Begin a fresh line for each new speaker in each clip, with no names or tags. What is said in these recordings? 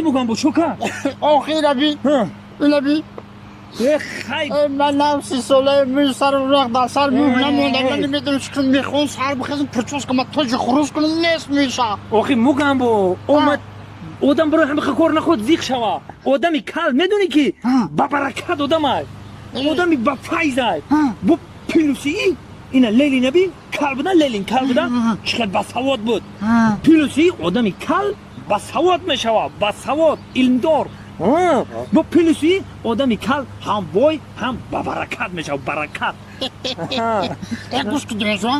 Мугамбо чо кард?
Охир аби. Инаби.
Хай.
Ман нав 30 солаи мӯи сару рах дар сар мӯ намонда. Ман намедонам чӣ кунам. Мехоҳам сар бихезам, прическа ма тоҷи хурӯс кунам, нест мӯи.
Охи, Мугамбо, омад одам барои ҳамиха кор нахоҳад зиқ шава. Одами кал, медонӣ, ки ба баракат одамай, одами ба файзай. Бо плюси ина Ленин аби, кал буда, Ленин кал буда, чӣ хел басавод буд. Плюси одами кал басавод мешава, басавод, илмдор. Бо плюси одами кал ҳам бой, ҳам ба баракат мешава, баракат.
Э, гӯш ки, донишон,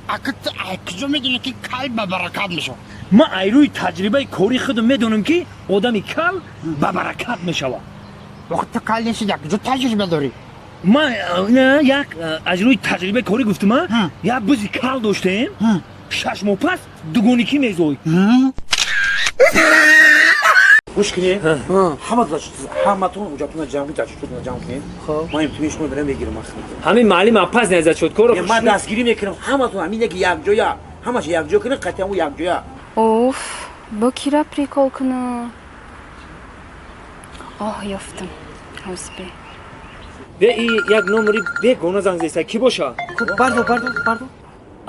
ака, ту куҷо медонӣ, ки кал ба баракат мешавад?
Ман ай рӯи таҷрибаи кори худам медонам, ки одами кал ба баракат мешавад.
Охи, ту кал нести, дар куҷо таҷриба дорӣ?
Ман як аз рӯи таҷрибаи корӣ гуфтам. Як бузи кал доштем, 6 моҳ пас дугоникӣ мезоид.
Гӯш кунед, ҳама ҳаматон ҳуҷҷатона ҷамъ кунед, зачёткотона ҷамъ кунед. Ман имтиҳони шумо берам мегирам.
Ҳамин маълим апаз не зачёткоро.
Ман дастгирӣ мекунам ҳаматон, ҳамин яки якҷоя, ҳамаша якҷоя кунед, қатъиан якҷоя.
Уф, бо кира прикол кунам? Оҳ, ёфтам, ҳозир.
Бе, и як номери бегона занг зеста, кӣ боша?
Бардор, бардор, бардор.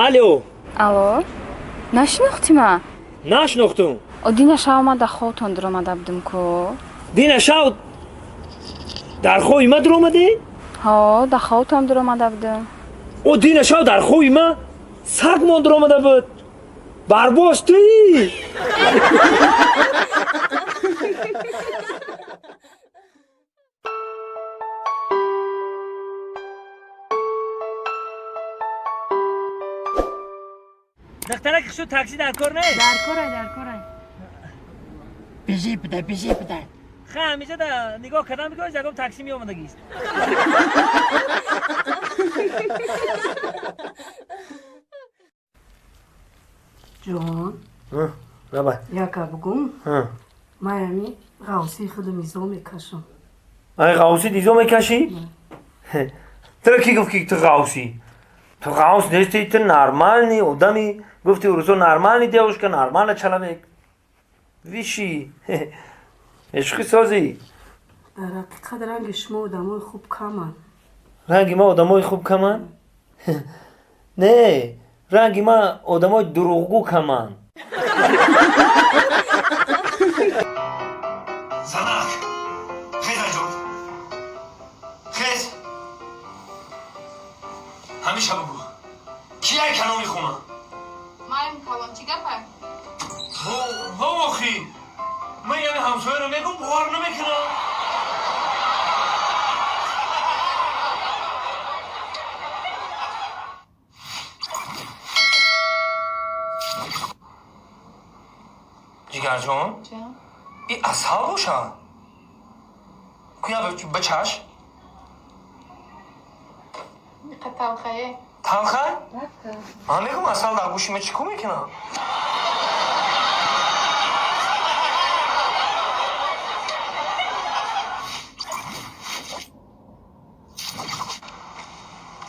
Алло.
Алло, нашинохтима?
Нашинохтум.
Дина шав ма дар хобтон дуромада будум ку.
Дина шав дар хоби ма дуромадӣ?
Ҳо, дар хобтон дуромада будум.
О, дина шав дар хоби ма сагмон дуромада буд. Барбос, туӣ? Духтарак, шуд, такси дар кор не?
Дар корай, дар корай.
Безеб бидай, безеб бидай.
Ха, ҳамеша да нигоҳ кардам, бигӯ, ягон такси меомадагист.
Ҷон.
Давай.
Яка бугум, ман ами ғавсии худам изо мекашам.
Ай, ғавсӣ изо мекашӣ? Туро кӣ гуфт, ки ту ғавсӣ? Ту ғавс нести, ту нормальный одами. Гуфти урусо, нормальный девушка, нормальный человек. Виши ишқи созӣ.
Дар ҳақиқат, ранги шумо одамои хуб каманд.
Ранги ма одамои хуб каманд? Не, ранги ма одамои дурӯғгӯ каманд. Занак, хез, аҷоб, хез. Ҳамеша бугӯ, ки яй каломи хона?
Маем, калон, чӣ гапа?
Охи, ман яъне ҳамсояро мегӯм, бовар намекунам. Ҷигарҷон, и асал боша, куя бичаш.
Талхае.
Талха? Ман мегӯм, асал дар гӯши ма чӣ кор мекунам?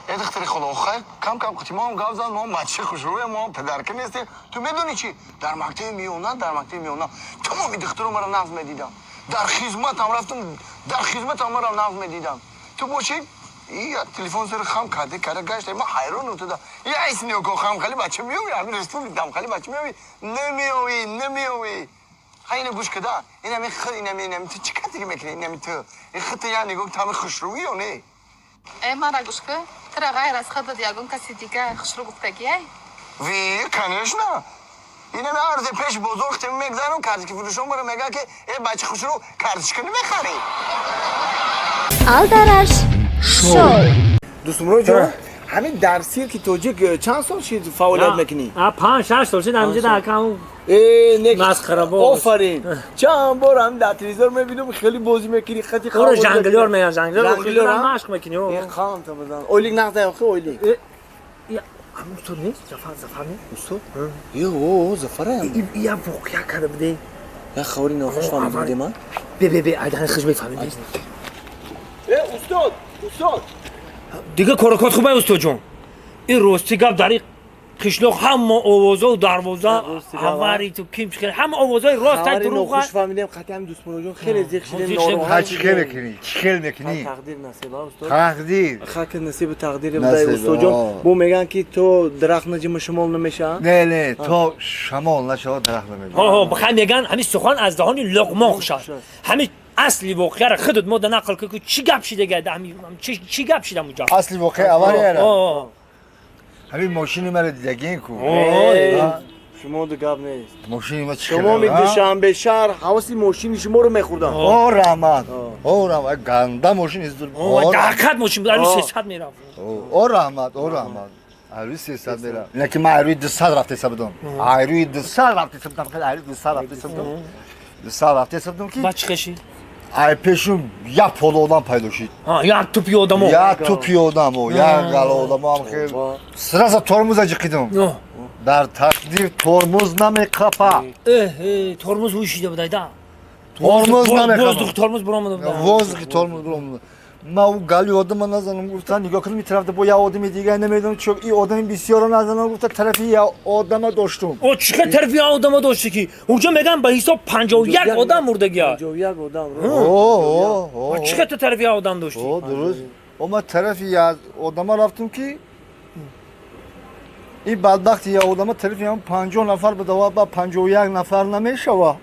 Э, духтари худо, хайр, кам кам қути мо ҳам гап зан, мо ҳам бачаи хушрӯем, мо ҳам падарка нестем. Ту медонӣ чӣ? Дар мактаби миёна, дар мактаби миёна тамоми духтаро маро нағз медидам. Дар хизматам рафтам, дар хизматам маро нағз медидам. Ту бошӣ, я телефон сари хам карда карда гашта, ман ҳайронам туда. Я исниёко хам хали бача меови, ҳамин республик дам хали бача меови, намеови, намеови. Ха, ина гӯш када, инами хи, инами, инами ту чӣ кардиги мекунӣ, инами ту. Ин хита я нигоҳ тами хушрӯӣ ё не?
Э, мара гӯш ку, тура ғайр аз худат ягон каси дига хушрӯ гуфтагиай?
Ви, конечно. Инами арзи пеш бозор хтеми мегзарам, карточки фурӯшон бара мега, ки э, бача хушрӯ, карточка намехарӣ.
Алдараш шоу.
Дӯстмурод ҷон, ҳамин дар сирки тоҷик чанд сол шид фаъолият мекунӣ?
5-6 сол шид, ҳамҷа дар акам.
Э, не.
Масхарабоз.
Офарин! Чанд бор ҳам дар телевизор мебинам, хеле бозӣ мекунӣ, хати.
Ора жонглёр меян, жонглёр.
Жонглёр, а?
Машқ мекунӣ.
Э, қанта бизан, ойлик нақд охи, ойлик?
Ҳамун устод нест, Зафар, Зафар не?
Устод е, о, Зафарам.
Я воқеа карда буде.
Я хабари нохуш фаҳмида будем, а?
Бе, бе, бе, айдан хиш мефаҳмид.
Э, устод, устод.
Дига корокот хубай, устодҷон. Ин рости гап, дар Қишлоқ ҳама овоза дарвоза авари ту ким чӣ ҳама овозаи рост ай дурӯғ
хуш фаҳмидем қатъан дӯст муроҷон хеле зиқ шидем
нороҳат чӣ хел мекунӣ чӣ хел мекунӣ
тақдир насиб устод
тақдир
хак насиб тақдир будай устодҷон бо меган ки то дарахт наҷима шамол намеша
не не то шамол нашава дарахт намеҷима
ҳо бихай меган ҳамин сухан аз даҳони луқмон хуш аст ҳамин асли воқеаро худат мо да нақл кун чӣ гап шида чӣ гап шида муҷа
асли воқеа аварияра ҳамин мошини маро дидагин ку
шумо ду гап нест
мошини ма чӣ
шумо душанбе шаҳр ҳаваси мошини шуморо мехӯрдам
о раҳмат о раҳмат ганда мошин
ҳақиқат мошин буд арӯи 300 мерафт
о раҳмат о раҳмат арӯи 300 мерафт ина ки ман арӯи 200 рафтеса будам арӯи 200 рафтеса будам хеле арӯи 200 рафтеса будам 200 рафтеса будам ки
баъд чӣ қашид
ай пешум як поло одам пайдо шид
як тупи одамо
як тупи одамо як гала одамо ам хел сразу тормоза ҷиқидам дар тақдир тормоз намеқапа
тормоз ҳуй шида будай да
тормоз намеқапа
воздух тормоз буромада буда
воздухи тормоз буромада ман ӯ гали одама назанам гуфта нигоҳ кардам ин тарафда бо як одами дигар намедонам чо ин одами бисёро назанам гуфта тарафи як одама доштум
о чӣ қадр тарафи як одама дошти ки унҷо меган ба ҳисоб 51 одам мурдагия
51 одам
чӣ қадр тарафи як одам дошти
дуруст о ман тарафи як одама рафтум ки ин бадбахти як одама тарафи ҳам 50 нафар буда ба 51 нафар намешава.